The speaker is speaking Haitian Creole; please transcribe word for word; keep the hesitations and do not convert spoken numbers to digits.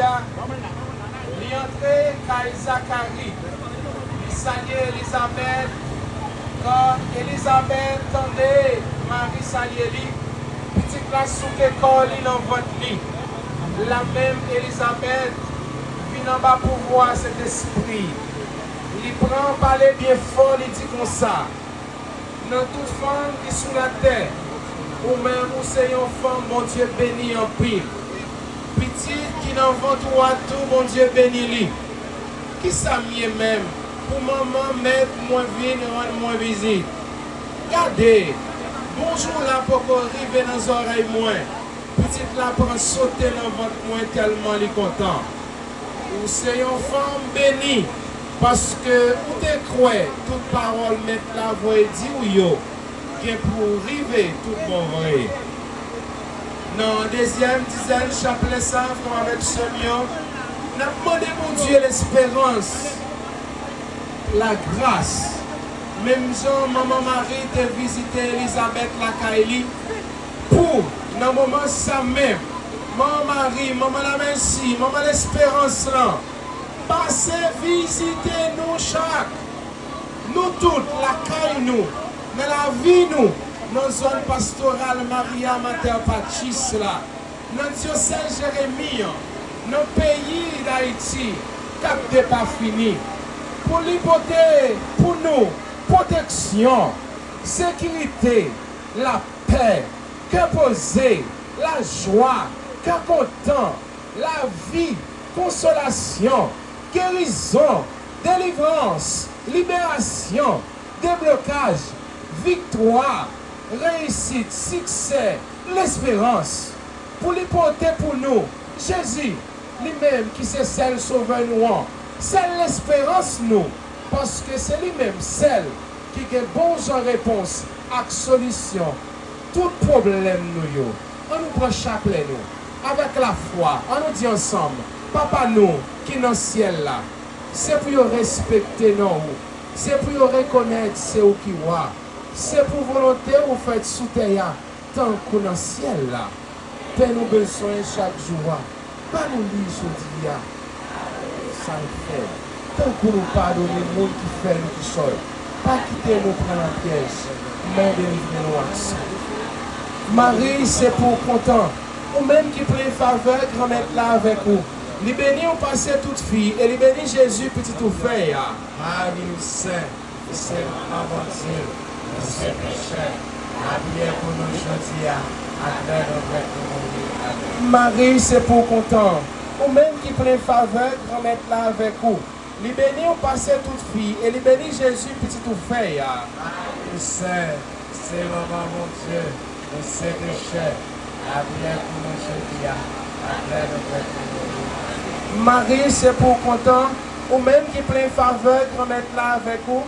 Li antre kay Zakari, li salye Elizabèt. Kan Elizabèt tande Mari salye li, pitit la souke kò li nan vant li. Lamenm Elizabèt vin anba pouvwa Sentespri. Li pran pale byen fò, li di konsa: Nan tout fanm ki sou latè, ou menm ou se yon fanm Bondye beni anpil. Pitit ki nan vant ou a tou, Bondye beni li. Kisa m ye menm pou manman Mèt mwen vin rann mwen vizit? Gade, bonjou la poko rive nan zòrèy mwen, pitit la pran sote nan vant mwen tèlman li kontan. Ou se yon fanm beni, paske ou te kwè tout pawòl Mèt la voye di w yo gen pou rive tout bon vre. Nan dezyèm dizèn chaplet sa, frè m avèk sè m yo, n ap mande Bondye lesperans, lagras, menm jan manman Mari te vizite Elizabèt lakay li, pou, nan moman sa menm, manman Mari, manman lamèsi, manman lesperans lan, pase vizite nou chak, nou tout, lakay nou, nan lavi nou, nan zòn pastoral Maria Mater Pacis la, nan dyosèz Jeremi an, nan peyi Dayiti, k ap depafini, pou li pote pou nou pwoteksyon, sekirite, lapè, kè poze, lajwa, kè kontan, lavi, konsolasyon, gerizon, delivrans, liberasyon, deblokaj, viktwa, reyisit, siksè, lesperans, pou li pote pou nou Jezi, li menm ki se sèl Sovè nou an, sèl lesperans nou, paske se li menm sèl ki gen bon jan repons ak solisyon tout pwoblèm nou yo. Ann nou pran chaplet nou. Avèk lafwa, ann nou di ansanm: Papa nou ki nan syèl la, se pou yo respekte non ou, se pou yo rekonèt se ou ki wa, se pou volonte ou fèt sou tè a, tankou nan syèl la. Pen nou bezwen chak jou a, ba nou li jodi a. Sa n fè, tankou nou padone moun ki fè nou tousòl. Pa kite nou pran nan pyèj, men delivre nou ak sa. Mari, se pou w kontan, ou menm ki plen favè, Granmèt la avèk ou. Li beni w pase tout fi, e li beni Jezi, pitit ou fè a. Mari sen, se manman Bondye, nou se pechè, lapriyè pou nou jodi a, ak lè nou prèt pou mouri. Amèn. Mari, se pou w kontan, ou menm ki plen favè, Granmèt la avèk ou. Li beni w pase tout fi, e li beni Jezi, pitit ou fè a. Mari sen, se manman Bondye, nou se pechè, lapriyè pou nou jodi a, ak lè nou prèt pou mouri. Amèn. Mari, se pou w kontan, ou menm ki plen favè, Granmèt la avèk ou.